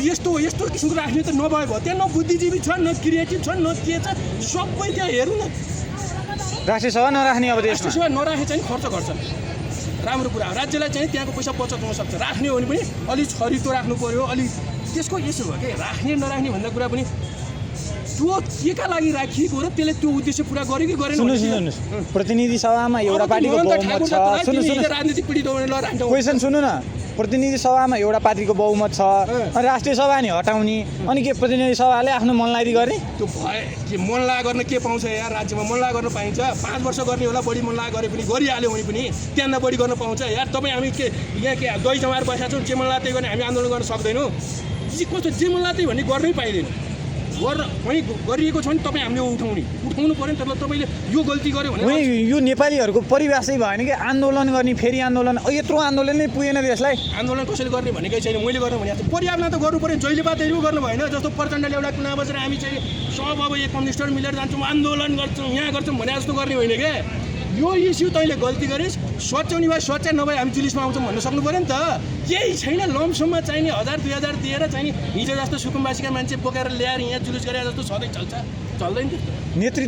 यस्तो यस्तो किसिमको राख्ने त नभए भयो त्यहाँ न बुद्धिजीवी छ न क्रिएटिभ छ न के छ सबै त्यहाँ हेर्नु न राष्ट्रिय सभा नराख्ने अब राष्ट्रिय सभा नराखे चाहिँ खर्च गर्छ राम्रो कुरा राज्यलाई चाहिँ त्यहाँको पैसा बचत हुन सक्छ राख्ने हो भने पनि अलि छरितो राख्नु पर्यो अलि त्यसको यसो हो कि राख्ने नराख्ने भन्दा कुरा पनि त्यो केका लागि राखिएको र त्यसले त्यो उद्देश्य पुरा गर्यो कि गरेन सुन्नुहोस् प्रतिनिधि सभामा एउटा पार्टीको बहुमत छ सुन्नु राजनीतिक पीडित हो भने ल राख्नु क्वेसन सुन्नु न प्रतिनिधि सभामा एउटा पार्टीको बहुमत छ अनि राष्ट्रिय सभा नि हटाउने अनि के प्रतिनिधि सभाले आफ्नो मनलाइदी गर्ने त्यो भए के मनला गर्न के पाउँछ यार राज्यमा मनला गर्न पाइन्छ 5 वर्ष गर्ने होला बढी मनला गरे पनि गरिहाल्यो भने पनि त्यहाँ बढी गर्न पाउँछ यार तपाईँ हामी के यहाँ के दही जमाएर बसेका छौँ जे मनला त्यही गर्ने हामी आन्दोलन गर्न सक्दैनौँ कस्तो जे मनला त्यही भन्ने गर्नै पाइँदैन कहीँ गरिएको छ भने तपाईँ हामीले उठाउनु पऱ्यो नि तपाईँले यो गल्ती गर्यो भने यो नेपालीहरूको परिभाषै भएन कि आन्दोलन गर्ने फेरि आन्दोलन यत्रो आन्दोलन नै पुगेन देशलाई आन्दोलन कसैले गर्ने भनेकै छैन मैले गर्नु भने पर्यावरण त गर्नु पऱ्यो जहिले बातहरू गर्नु भएन जस्तो प्रचण्डले एउटा कुना बसेर हामी चाहिँ सब अब एक कम्युनिस्टहरू मिलेर जान्छौँ आन्दोलन गर्छौँ यहाँ गर्छौँ भने जस्तो गर्ने होइन क्या यो इस्यु तैँले गल्ती गरिस् सच्याउने भए सच्या नभए हामी जुलिसमा आउँछौँ भन्न सक्नु पऱ्यो नि त केही छैन लमसममा चाहिने 1000-2000 दिएर चाहिने हिजो जस्तो सुकुम्बासीका मान्छे बोकेर ल्याएर यहाँ जुलुस गरे जस्तो सधैँ चल्छ चल्दैन त्यस्तो नेतृत्व